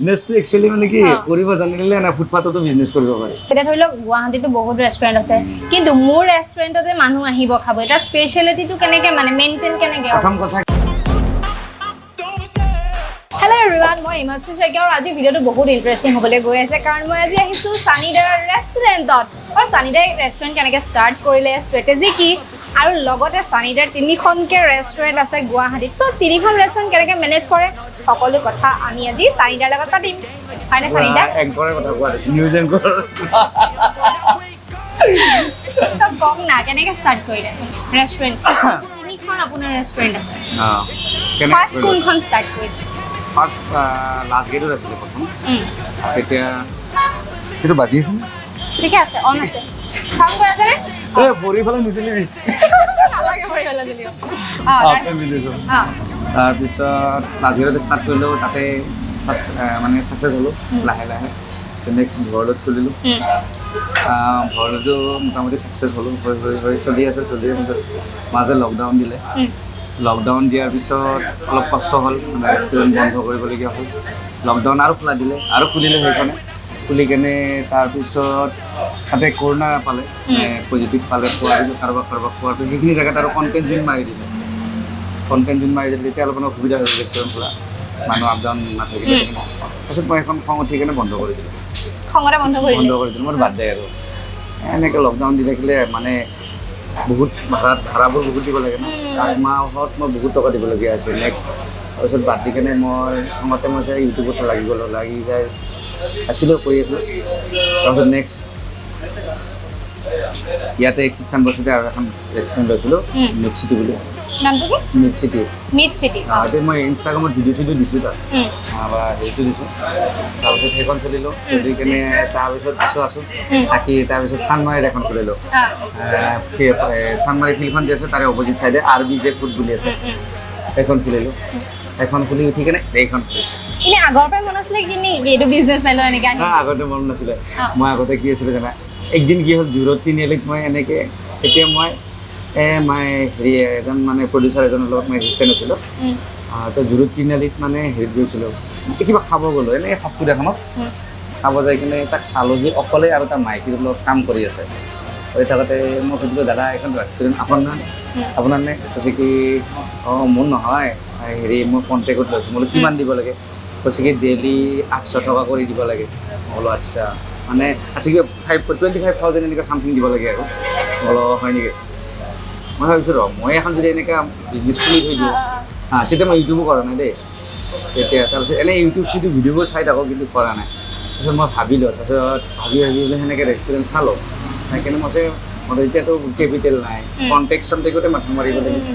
বিজনেছটো একচুৱেলি মানে কি, কৰিব জানিলে না ফুটপাথতো বিজনেছ কৰিব পাৰি। এতিয়া ধৰি লওক গুৱাহাটীতো বহুত ৰেষ্টুৰেণ্ট আছে, কিন্তু মোৰ ৰেষ্টুৰেণ্টতে মানুহ আহিব খাব, তাৰ স্পেচিয়েলিটিটো কেনেকে, মানে মেইনটেইন কেনেকে হ'ব? প্ৰথম কথা। হেল্ল' এভৰিৱান, মই হিমাশ্ৰী শইকীয়া আৰু আজি ভিডিঅ'টো বহুত ইণ্টাৰেষ্টিং হ'বলৈ গৈ আছে, কাৰণ মই আজি আহিছোঁ চানিদাৰ ৰেষ্টুৰেণ্টত। আৰু চানিদাই ৰেষ্টুৰেণ্ট কেনেকৈ ষ্টাৰ্ট কৰিলে, ষ্ট্ৰেটেজি কি আৰু লগতে চানিদাৰ তিনিখনকৈ ৰেষ্টুৰেণ্ট আছে গুৱাহাটীত, চ' তিনিখন ৰেষ্টুৰেণ্ট কেনেকৈ মেনেজ কৰে, সকলো কথা আমি আজি চানিদাৰ লগত পাতিম। হয়নে চানিদা? এংকৰে কথা কোৱা দিছে, নিউজ এংকৰ। চ' কওক না, কেনেকৈ ষ্টাৰ্ট কৰিলে ৰেষ্টুৰেণ্ট? তিনিখন আপোনাৰ ৰেষ্টুৰেণ্ট আছে। ফাৰ্ষ্ট কোনখন ষ্টাৰ্ট কৰিলে? ফাৰ্ষ্ট লাষ্ট গেটত আছিলে প্ৰথম। তেতিয়া সেইটো বাজি আছে নে? ঠিকে আছে, অন আছে। চাউণ্ড গৈ আছেনে? এ ভৰি ফালে নিদিলিবি। নালাগে, ভৰি পেলাই দিলেও। তাৰপিছত লাষ্ট গেটতে ষ্টাৰ্ট কৰিলোঁ, তাতে মানে ছাকচেছ হ'লোঁ লাহে লাহে। নেক্সট ভৰলত খুলিলোঁ। ভৰলতো মোটামুটি ছাকচেছ হ'লোঁ, হৈ হৈ হৈ চলি আছে, চলি আছে। মাজে লকডাউন দিলে। লকডাউন দিয়াৰ পিছত অলপ কষ্ট হ'ল, মানে ৰেষ্টুৰেণ্ট বন্ধ কৰিবলগীয়া হ'ল। লকডাউন আৰু খোলা দিলে আৰু খুলিলে। সেইখনে খুলি কেনে তাৰপিছত তাতে কৰোণা পালে, পজিটিভ পালে। পোৱাৰ পিছত কাৰোবাক কাৰোবাক পোৱাৰ পিছত সেইখিনি জেগাত আৰু কণ্টেইনমেণ্ট মাৰি দিলে। কণ্টেইনমেণ্ট মাৰি দিলে, তেতিয়া অলপমান অসুবিধা হৈ গ'ল। ৰেষ্টুৰেণ্ট খোলা, মানুহ আপ ডাউন নাথাকিলে। তাৰপিছত মই এখন খং উঠি কেনে বন্ধ কৰি দিলোঁ। খঙতে বন্ধ কৰি বন্ধ দিলে? কৰি দিলোঁ। মই বাদ দে আৰু, এনেকৈ লকডাউন দি থাকিলে মানে বহুত ভাড়াবোৰ বহুত দিব লাগে ন। এক মাহত মই বহুত টকা দিবলগীয়া হৈছে। নেক্সট তাৰপিছত বাদ দি কেনে মই খঙতে মই চাগে ইউটিউবত লাগি গ'লোঁ, লাগি যাই আছিলোঁ, কৰি আছিলোঁ। তাৰপিছত নেক্সট ইয়াতে খ্ৰীষ্টান বস্তিতে আৰু এখন ৰেষ্টুৰেণ্ট লৈছিলোঁ, মিট চিটি বুলি। নামটো কি? Meat city. Meat city. এতিয়া মই ইনষ্টাগ্ৰামত ভিডিঅ' চিডিঅ' দিছোঁ তাত বা হেৰিটো দিছোঁ। তাৰপিছত সেইখন চলিলোঁ, চলি কেনে তাৰপিছত আছোঁ আছোঁ থাকি তাৰপিছত চানমাৰীত এখন খুলিলোঁ। চানমাৰী ফিল্ডখন যে আছে, তাৰে অপজিট চাইডে আৰ বি জে ফুড বুলি আছে। সেইখন খুলিলোঁ। সেইখন খুলি উঠি কেনে এইখন খুলিছোঁ। এনে আগৰ পৰাই মন আছিলে কি নি এইটো বিজনেছ লাইনত এনেকে আহিম? না, আগতে মন নাছিলে। মই আগতে কি আছিলে জানা? একদিন কি হ'ল, জু ৰোড তিনিআলিত মই এনেকৈ, তেতিয়া মই মই হেৰি এজন মানে প্ৰডিউচাৰ এজনৰ লগত মই এছিষ্টেণ্ট আছিলোঁ। তো জু ৰোড তিনিআলিত মানে হেৰিত গৈছিলোঁ, এই কিবা খাব গ'লোঁ এনেই ফাষ্টফুড এখনত। খাব যাই কিনে তাক চালোঁ যে অকলে আৰু তাৰ মাইকীৰ লগত কাম কৰি আছে। কৰি থাকোঁতে মই সুধিলোঁ, "দাদা, এখন ৰেষ্টুৰেণ্ট আপোনাৰ আপোনাৰ নে?" কৈছে কি, "অঁ, মোৰ নহয়, হেৰি মই কণ্টেক্টত লৈছোঁ।" মই বোলো, "কিমান দিব লাগে?" কৈছে কি, "ডেইলি 800 টকা কৰি দিব লাগে।" মই বোলো, "আচ্ছা।" মানে আচ্ছা, কিবা 25,000 এনেকুৱা চামথিং দিব লাগে আৰু। মই বোলো, "হয় নেকি?" মই ভাবিছোঁ, ৰ, মই এখন যদি এনেকুৱা বিজনেছ খুলি থৈ দিওঁ। হা, তেতিয়া মই ইউটিউবো কৰা নাই দেই তেতিয়া। তাৰপিছত এনেই ইউটিউব চিউটিউব ভিডিঅ'বোৰ চাই থাকোঁ, কিন্তু কৰা নাই। তাৰপিছত মই ভাবিলোঁ, তাৰপিছত ভাবি ভাবি পেলাই সেনেকৈ ৰেষ্টুৰেণ্ট চালোঁ। চাই কেনে মই মই এতিয়াতো কেপিটেল নাই, কণ্টেক্ট চণ্টেক্টতে মাথা মাৰিব লাগিব।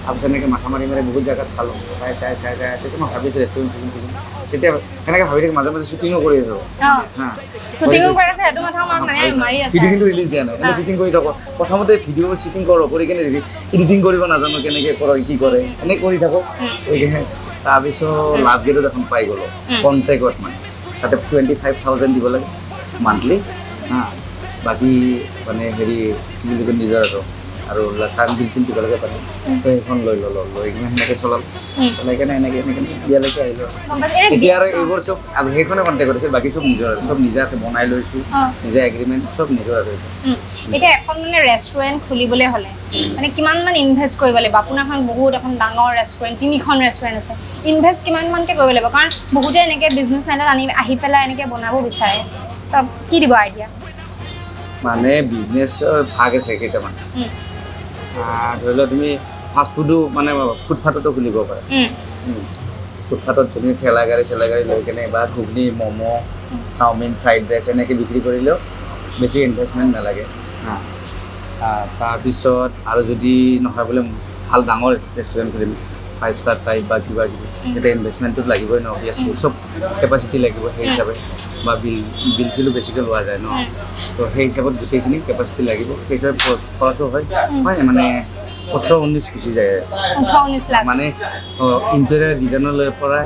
তাৰপিছত এনেকৈ মাথা মাৰি মাৰি বহুত জেগাত চালোঁ, চাই চাই চাই চাই তেতিয়া মই ভাবিছোঁ ৰেষ্টুৰেণ্ট খুলিম খুলিম। তেতিয়া সেনেকৈ ভাবি থাকি মাজে মাজে শ্বুটিঙো কৰি আছোঁ। হা। শ্বুটিঙো কৰি আছে, সেইটো মাথা মানে মাৰি আছে। ভিডিঅ' কিন্তু ৰিলিজ দিয়া নাই, এনে শ্বুটিং কৰি থাকোঁ। প্ৰথমতে ভিডিঅ' শ্বুটিং কৰোঁ, কৰি কেনে এডিটিং কৰিব নাজানো, কেনেকৈ কৰে, কি কৰে, এনেই কৰি থাকোঁ, কৰি কেনে তাৰপিছত লাষ্ট গেটত এখন পাই গ'লোঁ কণ্ট্ৰেক্টত। মানে তাতে 25,000 দিব লাগে মান্থলি। হা, বাকী মানে হেৰি কি বুলি কয়, নিজৰ আৰু আৰু কাৰেণ্ট বিল চিল দিব লাগে পানী। তো সেইখন লৈ ল'লোঁ, লৈ কিনে সেনেকৈ চলালোঁ। চলাই কেনে এনেকৈ এনেকৈ ইয়ালৈকে আহিলোঁ আৰু। গম পাইছোঁ। এনে এতিয়া আৰু এইবোৰ চব আৰু সেইখনে কণ্টেক্ট কৰিছে, বাকী চব নিজৰ আৰু চব নিজাকে বনাই লৈছোঁ। নিজে এগ্ৰিমেণ্ট চব নিজৰ আৰু এইটো। এতিয়া এখন মানে ৰেষ্টুৰেণ্ট খুলিবলৈ হ'লে মানে কিমান মান ইনভেষ্ট কৰিব লাগিব? আপোনাৰখন বহুত এখন ডাঙৰ ৰেষ্টুৰেণ্ট, তিনিখন ৰেষ্টুৰেণ্ট আছে। ইনভেষ্ট কিমান মানকৈ কৰিব লাগিব? কাৰণ বহুতে এনেকৈ বিজনেছ লাইনত আনি আহি পেলাই এনেকৈ বনাব বিচাৰে, তো কি দিব আইডিয়া? মানে বিজনেছৰ ভাগ আছে কেইটামান। ধৰি লোৱা তুমি ফাষ্ট ফুডো মানে ফুটপাথতো খুলিব পাৰা। ফুটপাথত তুমি ঠেলা গাড়ী চেলা গাড়ী লৈ কেনে বা ঘুগনি, ম'ম', চাওমিন, ফ্ৰাইড ৰাইচ এনেকৈ বিক্ৰী কৰিলেও বেছি ইনভেষ্টমেণ্ট নালাগে। হা, তাৰপিছত আৰু যদি নহয় বোলে ভাল ডাঙৰ ৰেষ্টুৰেণ্ট খুলিম, ফাইভ ষ্টাৰ টাইপ বা কিবা কিবি, তেতিয়া ইনভেষ্টমেণ্টটোত লাগিবই ন, অভিয়াছলি চব কেপাচিটি লাগিব সেই হিচাপে বা বিল বিল চিলো বেছিকৈ লোৱা যায় ন। তো সেই হিচাপত গোটেইখিনি কেপাচিটি লাগিব, সেই হিচাপে খৰচো হয়। হয়, মানে 18-19 গুচি যায়। 18-19 লাখ? মানে ইণ্টেৰিয়াৰ ডিজাইনলৈ পৰা,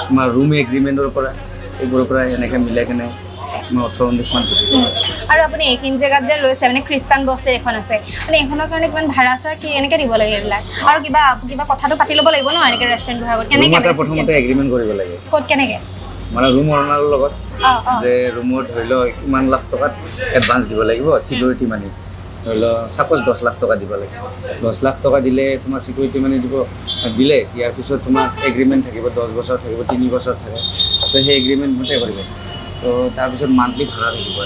তোমাৰ ৰুম এগ্ৰিমেণ্টৰ পৰা, এইবোৰৰ পৰা এনেকৈ মিলাই কেনে মই 18-19 মান গুচি যায়। আৰু আপুনি এইখিনি জেগাত যে লৈছে, মানে খ্ৰীষ্টান বস্তি এখন আছে, মানে এইখনৰ কাৰণে কিমান ভাড়া চাড়া কি এনেকৈ দিব লাগে এইবিলাক আৰু কিবা কিবা কথাটো পাতি ল'ব লাগিব ন, এনেকৈ ৰেষ্টুৰেণ্ট বহাৰ আগত ৰুম কেনেকৈ এটা মানে প্ৰথমতে এগ্ৰিমেণ্ট কৰিব লাগে। ক'ত কেনেকৈ? মানে ৰুম অনাৰৰ লগত অঁ অঁ যে ৰুমত ধৰি লওক ইমান লাখ টকাত এডভান্স দিব লাগিব চিকিউৰিটি মানি। ধৰি লওক ছাপ'জ 10 লাখ টকা দিব লাগে। 10 লাখ টকা দিলে তোমাৰ চিকিউৰিটি মানি দিব দিলে, ইয়াৰ পিছত তোমাৰ এগ্ৰিমেণ্ট থাকিব, 10 বছৰ থাকিব, 3 বছৰ থাকে। তো সেই এগ্ৰিমেণ্ট মতে কৰিব। তো তাৰপিছত মান্থলি ভাড়া থাকিব।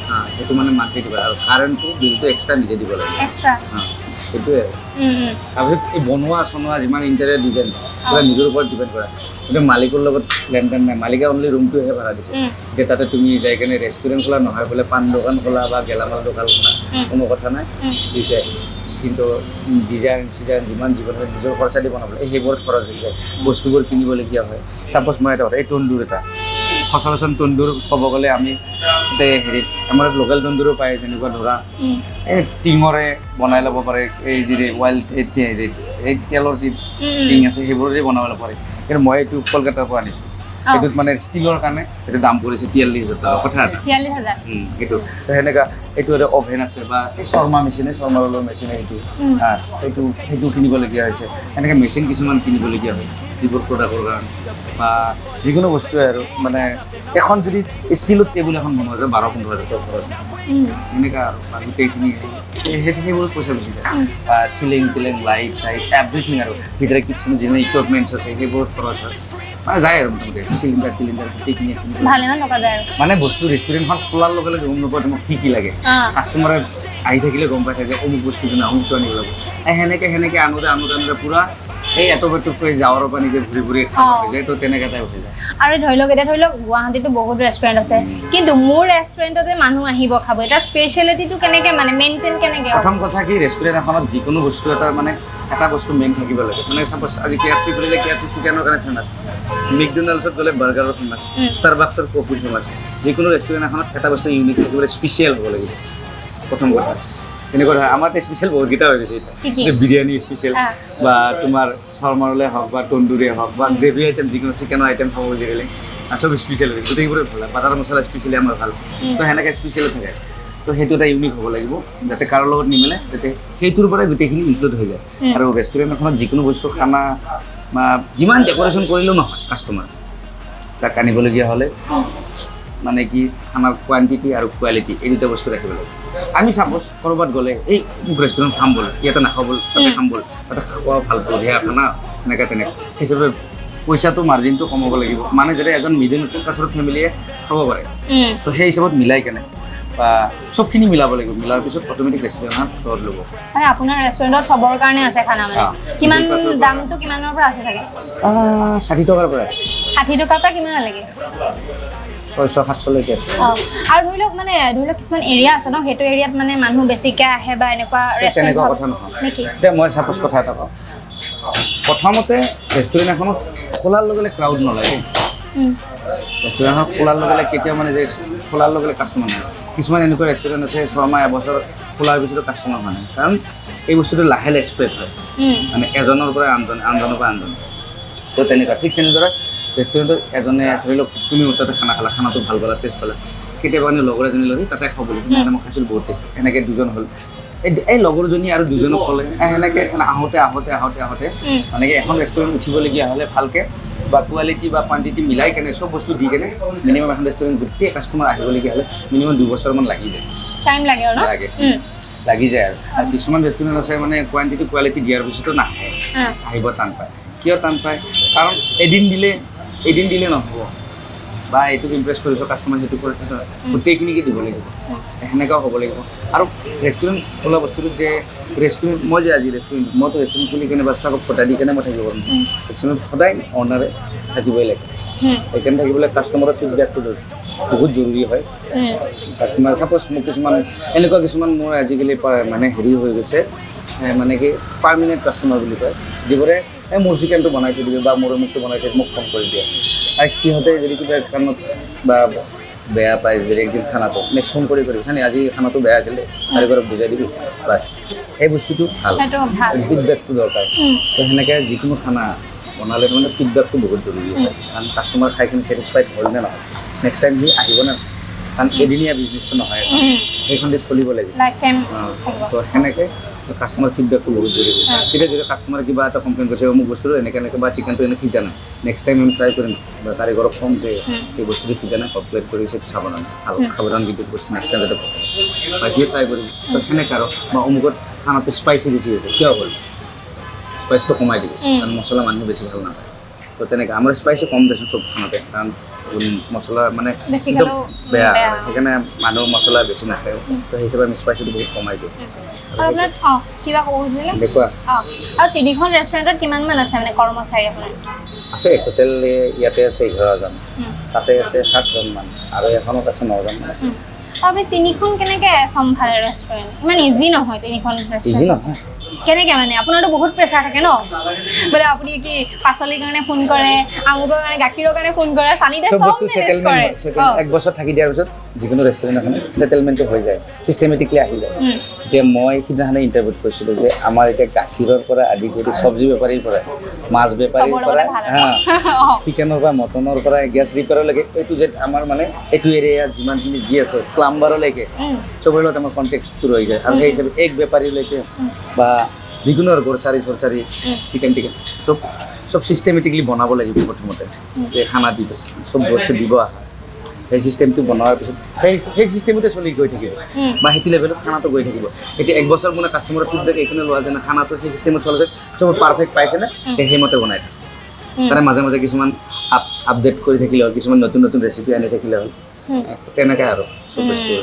হা, সেইটো মানে মান্থলি দিব আৰু কাৰেণ্টটো বিলটো এক্সট্ৰা নিজে দিব লাগিব। এক্সট্ৰা। হা, সেইটোৱে আৰু। তাৰপিছত এই বনোৱা চনোৱা যিমান ইণ্টেৰিয়ৰ ডিজাইন, সেইবিলাক নিজৰ ওপৰত ডিপেণ্ড কৰে। কিন্তু মালিকৰ লগত লেনদেন নাই। মালিকে অনলি ৰুমটোহে ভাড়া দিছে। এতিয়া তাতে তুমি যাই কেনে ৰেষ্টুৰেণ্ট খোলা নহয় বোলে পাণ দোকান খোলা বা গেলামাল দোকান খোলা, কোনো কথা নাই, দিছে। কিন্তু ডিজাইন চিজাইন যিমান যিমান নিজৰ খৰচা দি বনাব লাগে, সেইবোৰত খৰচ হৈ যায়। বস্তুবোৰ কিনিবলগীয়া হয়। ছাপ'জ মই এটা কথা, এই তন্দুৰ এটা, সচৰাচৰ তন্দুৰ ক'ব গ'লে আমি তাতে হেৰিত আমাৰ লোকেল তন্দুৰো পায়, যেনেকুৱা ধৰা এই টিঙৰে বনাই ল'ব পাৰে, এই যি ৱাইল্ড হেৰি এই তেলৰ যি টিং আছে, সেইবোৰেৰে বনাব পাৰে। কিন্তু মই এইটো কলকাতাৰ পৰা আনিছোঁ। সেইটোত মানে ষ্টিলৰ কাৰণে সেইটো দাম পৰিছে 43,000 টকা, কথা এটা। 43,000। সেইটো তো সেনেকুৱা এইটো এটা অভেন আছে বা এই শৰ্মা মেচিনে, শৰ্মা ৰোলৰ মেচিন সেইটো, সেইটো কিনিবলগীয়া হৈছে। সেনেকৈ মেচিন কিছুমান কিনিবলগীয়া হয় যিবোৰ প্ৰডাক্টৰ কাৰণে বা যিকোনো বস্তুৱে আৰু। মানে এখন যদি ষ্টিলত টেবুল এখন বনোৱা যায়, 12-15 হাজাৰ টকা খৰচ হয়। এনেকুৱা আৰু বা গোটেইখিনি সেইবোৰত পইচা বেছি যায় বা চিলিং টিলিং, লাইট চাইট, এভৰিথিং। আৰু ভিতৰে কিটচেনত যিমান ইকুইপমেণ্টছ আছে, সেইবোৰত খৰচ হয়। মানে যায় আৰু মোটামুটি চিলিণ্ডাৰ টিলিণ্ডাৰ গোটেইখিনি। ভালেমান টকা যায় আৰু। মানে বস্তু ৰেষ্টুৰেণ্টখন খোলাৰ লগে লগে গম নোপোৱা তোমাক কি কি লাগে। কাষ্টমাৰে আহি থাকিলে গম পাই থাকে, অমুক বস্তুটো নাই, অমুকটো আনিব লাগিব। এই সেনেকে সেনেকে আনোতে আনোতে আনোতে পূৰা এই এটুপ এটুপকৈ জাৱৰৰ পানী যে ঘূৰি ঘূৰি খাব হৈ যায়, তো তেনেকা টাইপ হৈ যায়। আৰু ধৰি লওক, এতিয়া ধৰি লওক গুৱাহাটীতো বহুত ৰেষ্টুৰেণ্ট আছে, কিন্তু মোৰ ৰেষ্টুৰেণ্টতে মানুহ আহিব খাব, তাৰ স্পেচিয়েলিটিটো কেনেকে, মানে মেইনটেইন কেনেকে হয়? প্ৰথম কথা কি, ৰেষ্টুৰেণ্ট এখনত যিকোনো বস্তু এটা, মানে এটা বস্তু মেইন থাকিব লাগে। মানে চাপ'জ আজি কেএফচি খুলিলে কেএফচি চিকেনৰ কাৰণে ফেমাছ, মেকডনাল্ডছত গ'লে বাৰ্গাৰৰ ফেমাছ, ষ্টাৰবাক্সৰ কফি ফেমাছ। যিকোনো ৰেষ্টুৰেণ্ট এখনত এটা বস্তু ইউনিক থাকিব লাগে, স্পেচিয়েল হ'ব লাগিব প্ৰথম কথা। তেনেকুৱা ধৰা আমাৰ স্পেচিয়েল বহুতকেইটা হৈ গৈছে এতিয়া। কি কি? এতিয়া বিৰিয়ানী স্পেচিয়েল বা তোমাৰ শৰ্মাৰলে হওক বা তন্দুৰীয়ে হওক বা গ্ৰেভি আইটেম, যিকোনো চিকেনৰ আইটেম খাব বুলিলে চব স্পেচিয়েল হৈ গৈছে। গোটেইবোৰে ভাল লাগে। বাটাৰ মছলা স্পেচিয়েলি আমাৰ ভাল। তো সেনেকৈ স্পেচিয়েল থাকে। তো সেইটো এটা ইউনিক হ'ব লাগিব, যাতে কাৰো লগত নিমিলে, যাতে সেইটোৰ পৰাই গোটেইখিনি ইনক্লুড হৈ যায়। আৰু ৰেষ্টুৰেণ্ট এখনত যিকোনো বস্তু, খানা বা যিমান ডেক'ৰেশ্যন কৰিলেও নহয়, কাষ্টমাৰ তাক আনিবলগীয়া হ'লে মানে কি, খানাৰ কোৱান্টিটি আৰু কোৱালিটি, এই দুটা বস্তু ৰাখিব লাগিব। আমি চাপ'জ ক'ৰবাত গ'লে, এই মোক ৰেষ্টুৰেণ্ট খাম ব'ল, ইয়াতে নাখাওঁ ব'ল, তাতে খাম ব'ল, তাতে খোৱা ভাল, বঢ়িয়া খানা, এনেকৈ তেনেকৈ হিচাপে পইচাটো মাৰ্জিনটো কমাব লাগিব, মানে যাতে এজন মিডিল ক্লাছৰ ফেমিলিয়ে খাব পাৰে। তো সেই হিচাপত মিলাই কেনে বা চবখিনি মিলাব লাগিব। মিলাৰ পিছত অট'মেটিক ৰেষ্টুৰেণ্টত সোৱাদ ল'ব। মানে আপোনাৰ ৰেষ্টুৰেণ্টত চবৰ কাৰণে আছে খানা মানে? কিমান? Middle class ৰ পৰা। দামটো কিমানৰ পৰা আছে চাগে? 60 টকাৰ পৰা আছে। 60 টকাৰ পৰা কিমান লাগে? 600-700লৈকে আছে। অঁ, আৰু ধৰি লওক, মানে ধৰি লওক কিছুমান এৰিয়া আছে ন, সেইটো এৰিয়াত মানে মানুহ বেছিকে আহে বা এনেকুৱা ৰেষ্টুৰেণ্ট তেনেকুৱা কথা নহয়। নেকি? এতিয়া মই চাপ'জ কথা এটা কওঁ, প্ৰথমতে ৰেষ্টুৰেণ্ট এখনত খোলাৰ লগে লগে ক্ৰাউড নলাগে। ৰেষ্টুৰেণ্টখন খোলাৰ লগে লগে কেতিয়াও মানে যে খোলাৰ লগে লগে কাষ্টমাৰ নাই। কিছুমান এনেকুৱা ৰেষ্টুৰেণ্ট আছে, 6 মাহ এবছৰ খোলাৰ পিছতো কাষ্টমাৰ হোৱা নাই। কাৰণ এই বস্তুটো লাহে লাহে স্প্ৰেড হয়, মানে এজনৰ পৰা আনজন, আনজনৰ পৰা আনজন। তো তেনেকুৱা, ঠিক তেনেদৰে ৰেষ্টুৰেণ্টত এজনে, ধৰি লওক তুমি মোৰ তাতে খানা খালা, খানাটো ভাল পালা, টেষ্ট পালা। কেতিয়াবা মানে লগৰ এজনী লগত তাতে খাব বুলি, মানে মই খাইছিলোঁ, বহুত টেষ্ট, এনেকৈ দুজন হ'ল। এই লগৰজনী আৰু দুজনক ক'লে, এই সেনেকৈ মানে আহোঁতে আহোঁতে আহোঁতে আহোঁতে মানে কি, এখন ৰেষ্টুৰেণ্ট উঠিবলগীয়া হ'লে ভালকৈ বা কোৱালিটি বা কোৱাণ্টিটি মিলাই কেনে চব বস্তু দি কেনে মিনিমাম এখন ৰেষ্টুৰেণ্ট গোটেই কাষ্টমাৰ আহিবলগীয়া হ'লে মিনিমাম 2 বছৰমান লাগি যায়। টাইম লাগে আৰু ন? লাগে, লাগি যায়। আৰু কিছুমান ৰেষ্টুৰেণ্ট আছে, মানে কোৱাণ্টিটি কোৱালিটি দিয়াৰ পিছতো নাহে, আহিব টান পায়। কিয় টান পায়? কাৰণ এদিন দিলে নহ'ব বা এইটোক ইমপ্ৰেছ কৰিছোঁ কাষ্টমাৰ, সেইটো কৰি গোটেইখিনিকে দিব লাগিব, সেনেকুৱাও হ'ব লাগিব। আৰু ৰেষ্টুৰেণ্ট খোলা বস্তুটোত যে ৰেষ্টুৰেণ্ট, মই যে আজি ৰেষ্টুৰেণ্ট, মইতো ৰেষ্টুৰেণ্ট খুলি কেনে বাচ্চাক ফটা দি কেনে মই থাকিব পাৰিম? ৰেষ্টুৰেণ্ট সদায় অনাৰে থাকিবই লাগে। সেইকাৰণে থাকিবলৈ কাষ্টমাৰৰ ফিডবেকটো বহুত জৰুৰী হয়। কাষ্টমাৰ চাপ'জ মোক কিছুমান এনেকুৱা কিছুমান মোৰ আজিকালি মানে হেৰি হৈ গৈছে, মানে কি, পাৰ্মানেণ্ট কাষ্টমাৰ বুলি কয়, যিবোৰে এই মোৰ চিকেনটো বনাই থৈ দিবি বা মোৰ অমুকটো বনাই থৈ, মোক ফোন কৰি দিয়ে। আৰু সিহঁতে যদি কিবা কাৰণত বা বেয়া পায় যদি একদিন খানাটো, নেক্সট ফোন কৰি কৰি চানি, আজি খানাটো বেয়া আছিলে, কাৰিকৰক বুজাই দিবি, বাছ। সেই বস্তুটো ভাল। সেইটো ভাল। ফিডবেকটো দৰকাৰ। তো সেনেকৈ যিকোনো খানা বনালে মানে ফিডবেকটো বহুত জৰুৰী হয়। কাৰণ কাষ্টমাৰ খাই কিনে ছেটিছফাইড হ'ল নে নহয়, নেক্সট টাইম সি আহিব নে নহয়। কাৰণ এদিনীয়া বিজনেছটো নহয়, সেইখন দি চলিব লাগিব। লাইফ টাইম থাকিব। তো সেনেকৈ কাষ্টমাৰ ফিডবেকটো বহুত জৰুৰী। তেতিয়া যদি কাষ্টমাৰে কিবা এটা কমপ্লেইন কৰিছে, মোক বস্তুটো এনেকৈ এনেকৈ বা চিকেনটো এনেকৈ সিজা নাই, নেক্সট টাইম আমি ট্ৰাই কৰিম বা কাৰিকৰক ক'ম যে এই বস্তুটো সিজা নাই, কমপ্লেইন কৰিছে, সাৱধান সাৱধান বিদ্যুৎ বস্তু নেক্সট টাইম যাতে বা সিও ট্ৰাই কৰিম। তো সেনেকৈ আৰু বা অমুকত খানাটো স্পাইচি বেছি হৈছে, কিয় হ'ল, স্পাইচটো কমাই দিব, কাৰণ মছলা মানুহে বেছি ভাল নাপায়। তো তেনেকৈ আমাৰ স্পাইচি কম দেচোন চব খানাতে, কাৰণ মছলা মানে একদম বেয়া, সেইকাৰণে মানুহ মছলা বেছি নাখায়। তো সেই হিচাপে আমি স্পাইচিটো বহুত কমাই দিওঁ। আৰু তিনিখন ৰেষ্টুৰেণ্টত কিমানমান আছে মানে কৰ্মচাৰী আপোনাৰ? আছে টোটেল ইয়াতে আছে 11জন, তাতে আছে 7জনমান, আৰু এখনত আছে 9জনমান আছে। আৰু আপুনি তিনিখন কেনেকৈ চম্ভালে ৰেষ্টুৰেণ্ট? ইমান ইজি নহয় তিনিখন ৰেষ্টুৰেণ্ট। নহয় কেনেকৈ মানে? আপোনাৰতো বহুত প্ৰেছাৰ থাকে ন, বোলে আপুনি কি পাচলিৰ কাৰণে ফোন কৰে, আমুকৰ কাৰণে গাখীৰৰ কাৰণে ফোন কৰে, চানিতে চব বস্তু ছেটেলমেণ্ট। এক বছৰ থাকি দিয়াৰ পিছত যিকোনো ৰেষ্টুৰেণ্ট এখনে ছেটেলমেণ্টটো হৈ যায়, চিষ্টেমেটিকলি আহি যায়। এতিয়া মই সিদিনাখনে ইণ্টাৰভিউত কৈছিলোঁ যে আমাৰ এতিয়া গাখীৰৰ পৰা আদি কৰি চব্জি বেপাৰীৰ পৰা, মাছ বেপাৰীৰ পৰা, চিকেনৰ পৰা, মটনৰ পৰা, গেছ ৰিপেয়াৰলৈকে, এইটো যে আমাৰ মানে এইটো এৰিয়াত যিমানখিনি যি আছে প্লাম্বাৰলৈকে চবৰে লগত আমাৰ কণ্টেক্টটো ৰৈ যায়। আৰু সেই হিচাপে এক বেপাৰীলৈকে বা যিকোনো আৰু গ্ৰ'চাৰী চৰচাৰী চিকেন টিকেন চব চব চিষ্টেমেটিকলি বনাব লাগিব প্ৰথমতে, যে খানা দিব চব বস্তু দিব আহা, সেই চিষ্টেমটো বনোৱাৰ পিছত সেই চিষ্টেমতে চলি গৈ থাকিব বা সেইটো লেভেলত খানাটো গৈ থাকিব। এতিয়া এক বছৰ মানে কাষ্টমাৰৰ ফিডবেক এইখিনি লোৱা যায় না, খানাটো সেই চিষ্টেমত চলে, চব পাৰফেক্ট পাইছেনে সেইমতে বনাই থাকে। তাৰে মাজে মাজে কিছুমান আপডেট কৰি থাকিলে হ'ল, কিছুমান নতুন নতুন ৰেচিপি আনি থাকিলে হ'ল, তেনেকৈ আৰু চব বস্তু।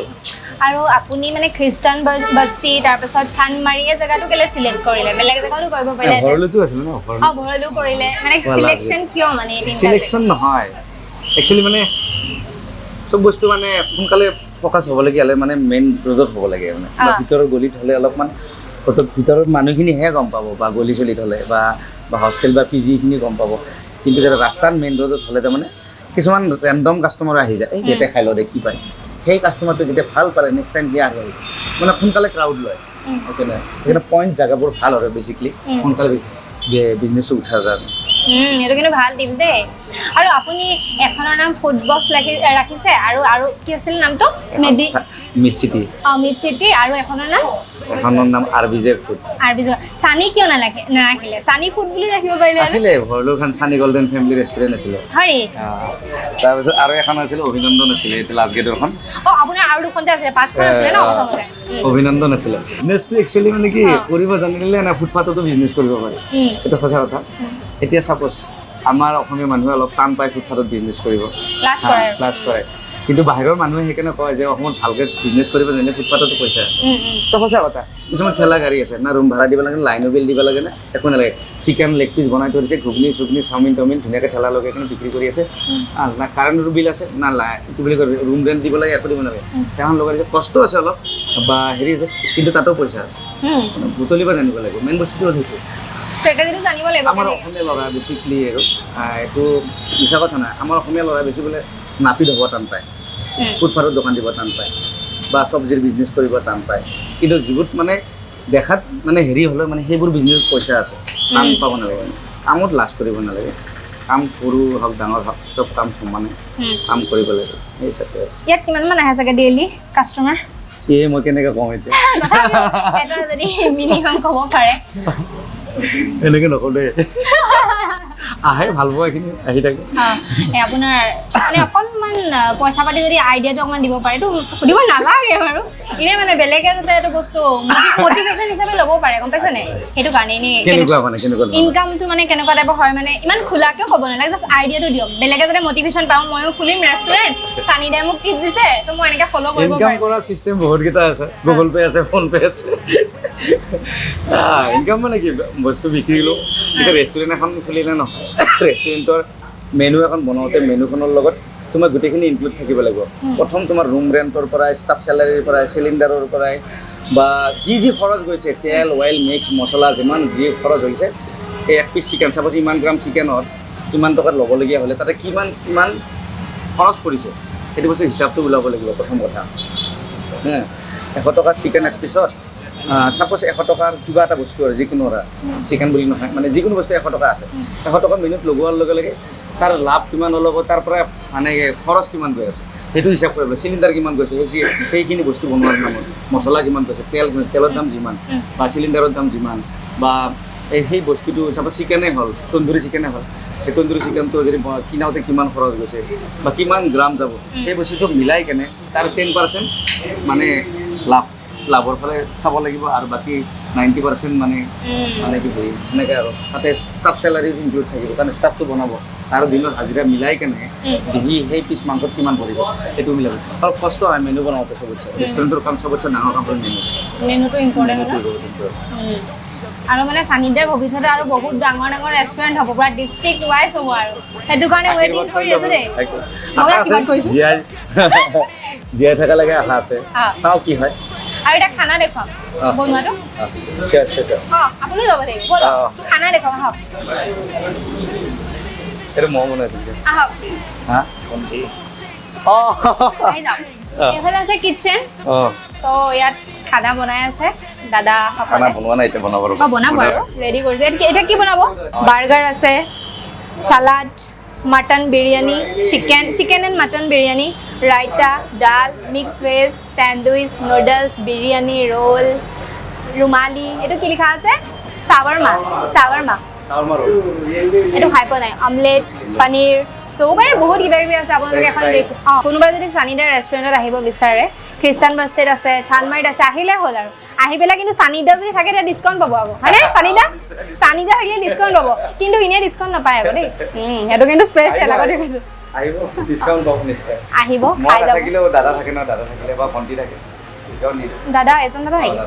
আৰু আপুনি মানে খ্ৰীষ্টান বস্তি, তাৰপিছত চান্দমাৰী, এই জেগাটো কেলৈ চিলেক্ট কৰিলে? বেলেগ জেগাতো কৰিব পাৰিলে। ভৰলুতো আছিলে ন? অঁ, ভৰলু কৰিলে। মানে চিলেকশ্যন কিয় মানে? চিলেকশ্যন নহয় একচুৱেলি, মানে চব বস্তু মানে সোনকালে ফ'কাছ হ'বলগীয়া হ'লে মানে মেইন ৰোডত হ'ব লাগে, মানে বা ভিতৰৰ গলিত হ'লে অলপমান ভিতৰত মানুহখিনিহে গম পাব, বা গলি চলিত হ'লে বা হোষ্টেল বা পি জিখিনি গম পাব। কিন্তু যেতিয়া ৰাস্তাত মেইন ৰোডত হ'লে তাৰমানে কিছুমান ৰেণ্ডম কাষ্টমাৰ আহি যায়, এই ইয়াতে খাই লওঁ দে কি পায়, সেই কাষ্টমাৰটো যেতিয়া ভাল পালে নেক্সট টাইম দিয়া আহি মানে সোনকালে ক্ৰাউড লয়। অ'কে নহয়, সেইকাৰণে পইণ্ট জেগাবোৰ ভাল আৰু বেচিকলি সোনকালে বিজনেছটো উঠা যায়। এইটো কিন্তু ভাল টিপছ দেই। আৰু আপুনি এখনৰ নাম ফুড বক্স ৰাখিছে, আৰু আৰু কি আছিল নামটো? Mid city. অঁ, মিড চিটি। আৰু এখনৰ নাম? এখনৰ নাম R B J food. R B J. Sunny কিয় নাৰাখিলে? চানি ফুড বুলি ৰাখিব পাৰিলে আছিলে। ভৰলুখন চানি গল্ডেন ফেমিলি ৰেষ্টুৰেণ্ট আছিলে। হয়। তাৰপিছত আৰু এখন আছিলে অভিনন্দন আছিলে, এইটো লাষ্ট গেটৰখন। অঁ, আপোনাৰ আৰু দুখন যে আছিলে, 5খন আছিলে ন প্ৰথমতে? অভিনন্দন আছিলে। বিজনেছটো একচুৱেলি মানে কি কৰিব জানিলে না ফুটপাথতো বিজনেছ কৰিব পাৰি, এইটো সঁচা কথা। এতিয়া ছাপ'জ আমাৰ অসমীয়া মানুহে অলপ টান পায় ফুটপাথত বিজনেছ কৰিব, লাজ কৰে, কিন্তু বাহিৰৰ মানুহে সেইকাৰণে কয় যে অসমত ভালকৈ বিজনেছ কৰিব জানিলে ফুটপাথতো পইচা আছে। তো সঁচা কথা। কিছুমান ঠেলা গাড়ী আছে না, ৰুম ভাড়া দিব লাগে, লাইনৰ বিল দিব লাগে না, একো নালাগে। চিকেন লেগ পিচ বনাই থৈ দিছে, ঘুগনি চুগনি চাওমিন টাওমিন ধুনীয়াকৈ ঠেলা লগাই কিনে বিক্ৰী কৰি আছে। না কাৰেণ্টৰ বিল আছে না এইটো বুলি কয় ৰুম ৰেণ্ট দিব লাগে, একো দিব নালাগে। ঠেলাখন লগাই দিছে, কষ্ট আছে অলপ বা হেৰি আছে, কিন্তু তাতো পইচা আছে। বুটলিব জানিব লাগিব, মেইন বস্তুটো হ'ল সেইটো। আমাৰ অসমীয়া ল'ৰা বেচিকলি আৰু এইটো মিছা কথা নাই, আমাৰ অসমীয়া ল'ৰা বেছি বোলে নাপিত হ'ব টান পায়, ফুটপাথত দোকান দিব টান পায়, বা চব্জিৰ বিজনেছ কৰিব টান পায়। কিন্তু যিবোৰ মানে দেখাত মানে হেৰি হ'লে মানে সেইবোৰ বিজনেছত পইচা আছে, টান পাব নালাগে, কামত লাজ কৰিব নালাগে। কাম সৰু হওক ডাঙৰ হওক চব কাম সমানে কাম কৰিব লাগে, সেই হিচাপে। ইয়াত কিমানমান আহে চাগে ডেইলি কাষ্টমাৰ? এই মই কেনেকৈ কওঁ এতিয়া, এটা যদি মিনিমাম ক'ব পাৰে। এনেকৈ নকওঁ দেই, আহে ভাল পোৱা এইখিনি আহি থাকে। আপোনাৰ মানে অকণমান পইচা পাতি যদি আইডিয়াটো অকণমান দিব পাৰে, এইটো সুধিব নালাগে বাৰু, এনেই মানে বেলেগে যাতে এইটো বস্তু মটিভেশ্যন হিচাপে ল'ব পাৰে, গম পাইছেনে? সেইটো কাৰণে এনেই ইনকামটো মানে কেনেকুৱা টাইপৰ হয়, মানে ইমান খোলাকেও ক'ব নালাগে, জাষ্ট আইডিয়াটো দিয়ক, বেলেগে যাতে মটিভেশ্যন পাওঁ, ময়ো খুলিম ৰেষ্টুৰেণ্ট, চানি দাই মোক টিপছ দিছে তো মই এনেকৈ ফ'ল' কৰিব ইনকাম কৰা চিষ্টেম বহুতকেইটা আছে, গুগল পে' আছে, ফোন পে' আছে। ইনকাম মানে কি, বস্তু বিক্ৰী কৰিলোঁ, পিছত ৰেষ্টুৰেণ্ট এখন খুলিলে নহয়, ৰেষ্টুৰেণ্টৰ মেনু এখন বনাওঁতে মেনুখনৰ লগত তোমাৰ গোটেইখিনি ইনক্লুড থাকিব লাগিব। প্ৰথম তোমাৰ ৰুম ৰেণ্টৰ পৰাই, ষ্টাফ চেলাৰীৰ পৰাই, চিলিণ্ডাৰৰ পৰাই, বা যি যি খৰচ গৈছে, তেল অইল মিক্স মছলা যিমান যি খৰচ হৈছে, এই এক পিচ চিকেন চাপ'জ ইমান গ্ৰাম চিকেনত কিমান টকাত ল'বলগীয়া হ'লে তাতে কিমান কিমান খৰচ পৰিছে, সেইটো বস্তু হিচাপটো ওলাব লাগিব প্ৰথম কথা। 100 টকা চিকেন এক পিছত চাপ'জ 100 টকাৰ কিবা এটা বস্তু আৰু যিকোনো এটা চিকেন বুলি নহয়, মানে যিকোনো বস্তু 100 টকা আছে, 100 টকা মেনুত লগোৱাৰ লগে লগে তাৰ লাভ কিমান ওলাব, তাৰ পৰা মানে খৰচ কিমান গৈ আছে, সেইটো হিচাপ কৰিব। চিলিণ্ডাৰ কিমান গৈছে, সেইখিনি বস্তু বনোৱাৰ নামত মছলা কিমান গৈছে, তেল, তেলৰ দাম যিমান বা চিলিণ্ডাৰৰ দাম যিমান, বা এই সেই বস্তুটো চাপ'জ চিকেনে হ'ল, তন্দুৰী চিকেনে হ'ল, সেই তন্দুৰী চিকেনটো যদি কিনাওঁতে কিমান খৰচ গৈছে বা কিমান গ্ৰাম যাব, সেই বস্তু চব মিলাই কেনে তাৰ 10% মানে লাভৰ ফালে চাব লাগিব, আৰু বাকী 90% মানে মানে কি হেৰি সেনেকৈ আৰু তাতে ষ্টাফ চেলাৰী ইনক্লুড থাকিব, কাৰণ ষ্টাফটো বনাব আৰু দিনৰ হাজিৰা মিলাই কেনে সি সেই পিচ মাংসত কিমান পৰিব সেইটো মিলাব। অলপ কষ্ট হয় মেনু বনাওঁতে। চবতছে ৰেষ্টুৰেণ্টৰ কাম চবতছে ডাঙৰ কাম হ'ল মেনু। মেনুটো ইম্পৰ্টেণ্ট ন। আৰু মানে চানিদাৰ ভৱিষ্যতে আৰু বহুত ডাঙৰ ডাঙৰ ৰেষ্টুৰেণ্ট হ'ব, পুৰা ডিষ্ট্ৰিক্ট ৱাইজ হ'ব, আৰু সেইটো কাৰণে ৱেইটিং কৰি আছো দেই। মই আশীৰ্বাদ কৰিছোঁ। জীয়াই জীয়াই থকা লাগে আশা আছে, চাওঁ কি হয়। আৰু এতিয়া খানা দেখুৱাম বনোৱাটো। অঁ, আপুনিও যাব লাগিব, ব'লক খানা দেখুৱাম, আহক। এইটো মই বনাইছিলোঁ। আহক। হা, আহি যাওক। এইফালে আছে কিটচেন। ত' ইয়াত খানা বনাই আছে দাদা। খানা বনোৱা নাই এতিয়া, বনাব। অঁ, বনাব আৰু ৰেডি কৰিছে। এতিয়া কি বনাব? বাৰ্গাৰ আছে, salad, mutton biryani, chicken and mutton biryani, raita, dal, mix veg, sandwich, noodles, biryani, roll, rumali. এইটো কি লিখা আছে? চাৱাৰমা। চাৱাৰমা এইটো খাই পোৱা নাই। অমলেট, পনীৰ, চব বহুত কিবা কিবি আছে। আপোনালোকে এখন দেখি, অঁ, কোনোবাই যদি চানিদাৰ ৰেষ্টুৰেণ্টত আহিব বিচাৰে, খ্ৰীষ্টান বাষ্টেত আছে, চানমাৰীত আছে, আহিলে হ'ল আৰু আহি পেলাই। কিন্তু চানিদা যদি থাকে তেতিয়া ডিছকাউণ্ট পাব আকৌ, হয়নে চানিদা? চানিদা থাকিলে ডিছকাউণ্ট পাব, কিন্তু এনেই ডিছকাউণ্ট নাপায় আকৌ দেই। সেইটো কিন্তু স্পেচিয়েল আকৌ দেখিছোঁ। আহিব, ডিছকাউণ্ট পাব নিশ্চয়। আহিব, খাই যাব। দাদা থাকে ন, দাদা থাকিলে বা ভণ্টি থাকে। দাদা এজন দাদা নেকি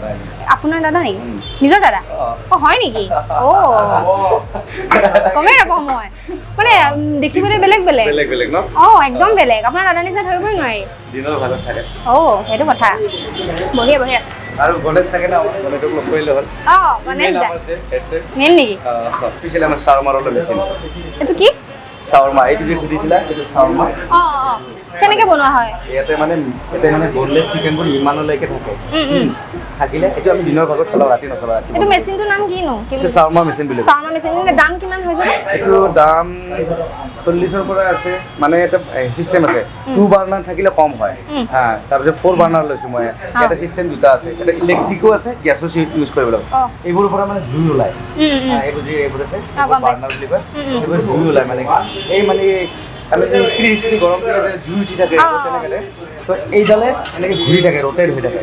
আপোনাৰ? দাদা নেকি? নিজৰ দাদা? অঁ, হয় নেকি? অঁ, গমেই নাপাওঁ মই, মানে দেখিবলৈ বেলেগ বেলেগ। অঁ, একদম বেলেগ। আপোনাৰ দাদা নিচিনা ধৰিবই নোৱাৰি। অঁ, সেইটো কথা। বঢ়িয়া বঢ়িয়া। আৰু গণেশ থাকে ন, গণেশক লগ কৰিলে হ'ল। অঁ, গণেশ দা মেইন নেকি? স্পেচিয়েলি আমাৰ চাৱৰমাৰ অলপ বেছি। এইটো কি? চাৱৰমা, এইটো যে সুধিছিলা, এইটো চাৱৰমা। অঁ অঁ, কেনেকৈ বনোৱা হয়? ইয়াতে মানে বনলেছ চিকেনবোৰ ইমানলৈকে থাকে, থাকিলে এইটো আমি দিনৰ ভাগত চলাওঁ, ৰাতি নচলাওঁ। ৰাতি এইটো মেচিনটোৰ নাম কিনো? এইটো চাৱৰমা মেচিন বুলি কয়। চাৱৰমা মেচিন। দাম কিমান হৈছে? এইটো দাম 40ৰ পৰা আছে। মানে এটা চিষ্টেম আছে, 2 বাৰ্নাৰ থাকিলে কম হয়। হা, তাৰপিছত 4 বাৰ্নাৰ লৈছোঁ মই। এটা চিষ্টেম দুটা আছে, এটা ইলেক্ট্ৰিকো আছে, গেছো ইউজ কৰিব লাগিব। এইবোৰৰ পৰা মানে জুই ওলায়। এইবোৰ যে এইবোৰ আছে বাৰ্নাৰ বুলি কয়, এইবোৰ জুই ওলায়। মানে এই মানে আমি যে ইস্ত্ৰি ইস্ত্ৰি গৰম কৰি জুই উঠি থাকে তেনেকৈ, তো এইডালে এনেকৈ ঘূৰি থাকে, ৰ'টেট হৈ থাকে,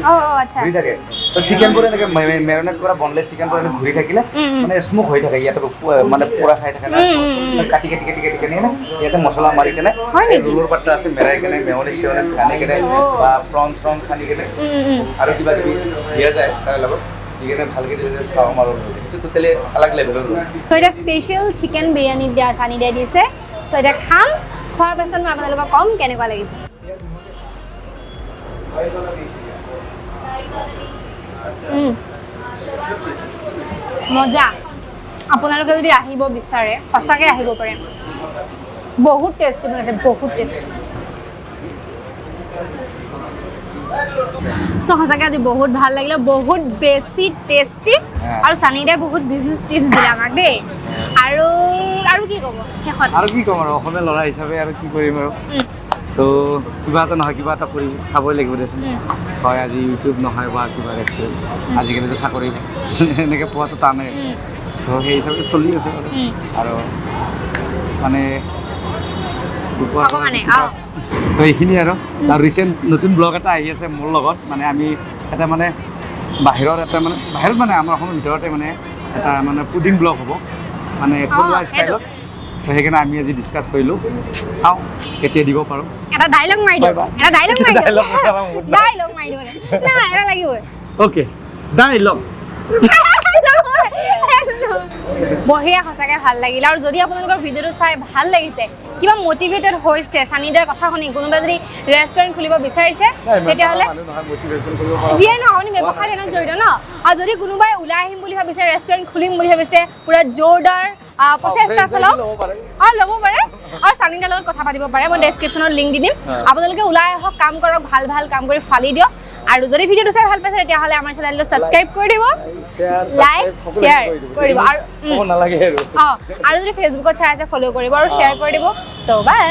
ঘূৰি থাকে। তো চিকেনবোৰ এনেকৈ মেৰিনেট কৰা বনলেছ চিকেনবোৰ এনেকৈ ঘূৰি থাকিলে মানে স্মোক হৈ থাকে। ইয়াতে মানে পোৰা খাই থাকে না, কাটি কাটি কাটি কাটি কেনে ইয়াতে মছলা মাৰি কেনে, ৰোলৰ পাত্তা আছে মেৰাই কেনে, মেয়নিজ চেয়নিজ সানি কেনে বা প্ৰন চ্ৰন সানি কেনে আৰু কিবা কিবি দিয়া যায় তাৰ লগত দি কেনে ভালকৈ দিলে চাৱৰমা ৰোল হৈ যায়। সেইটো টোটেলি আলাগ লেভেলৰ ৰোল। তো এতিয়া স্পেচিয়েল চিকেন বিৰিয়ানী দিয়া চানি দিয়া দিছে। চ' এতিয়া খাম, খোৱাৰ পাছত মই আপোনালোকক ক'ম কেনেকুৱা লাগিছে। মজা। আপোনালোকে যদি আহিব বিচাৰে সঁচাকৈ আহিব পাৰে, বহুত টেষ্টি বনাইছে, বহুত টেষ্টি। চ' সঁচাকৈ আজি বহুত ভাল লাগিলে, বহুত বেছি টেষ্টি। আৰু চানিদাই বহুত বিজনেছ টিপছ দিলে আমাক দেই। আৰু আৰু কি ক'ব শেষত? আৰু কি ক'ম আৰু, অসমীয়া ল'ৰা হিচাপে আৰু কি কৰিম আৰু, তো কিবা এটা নহয় কিবা এটা কৰি খাবই লাগিব দেচোন। হয় আজি ইউটিউব নহয় বা কিবা ৰেষ্টুৰেণ্ট, আজিকালিতো চাকৰি এনেকৈ পোৱাটো টানেই, তো সেই হিচাপে চলি আছে আৰু মানে তো এইখিনি। আৰু ৰিচেণ্ট নতুন ব্লগ এটা আহি আছে মোৰ লগত, মানে আমি এটা মানে বাহিৰৰ এটা মানে বাহিৰত মানে আমাৰ অসমৰ ভিতৰতে মানে এটা মানে পুডিং ব্লগ হ'ব, মানে থলুৱা ষ্টাইলত। তো সেইকাৰণে আমি আজি ডিছকাছ কৰিলোঁ, চাওঁ কেতিয়া দিব পাৰোঁ। এটা ডাইলগ মাৰি দিয়ক, এটা ডাইলগ মাৰি দিয়ক, ডাইলগ মাৰি দিব না, এটা লাগিবই। Okay, dialogue. বঢ়িয়া, সঁচাকৈ ভাল লাগিল। আৰু যদি আপোনালোকৰ ভিডিঅ'টো চাই ভাল লাগিছে, কিবা মটিভেটেড হৈছে চানিদাৰ কথা শুনি, কোনোবা যদি ৰেষ্টুৰেণ্ট খুলিব বিচাৰিছে তেতিয়াহ'লে যিয়ে নহয় আপুনি ব্যৱসায় লাইনত জড়িত ন, আৰু যদি কোনোবাই ওলাই আহিম বুলি ভাবিছে, ৰেষ্টুৰেণ্ট খুলিম বুলি ভাবিছে, পূৰা জোৰদাৰ প্ৰচেষ্টা চলাওক, অঁ ল'ব পাৰে। আৰু চানিদাৰ লগত কথা পাতিব পাৰে, মই ডেছক্ৰিপশ্যনত লিংক দি দিম। আপোনালোকে ওলাই আহক, কাম কৰক, ভাল ভাল কাম কৰি ফালি দিয়ক। আৰু যদি ভিডিঅ'টো চাই ভাল পাইছে তেতিয়াহ'লে আমাৰ চেনেলটো ছাবস্ক্ৰাইব কৰি দিব, লাইক শ্বেয়াৰ কৰি দিব, আৰু অঁ আৰু যদি ফেচবুকত চাই আছে ফ'ল' কৰিব আৰু শ্বেয়াৰ কৰি দিব। চ' বাই।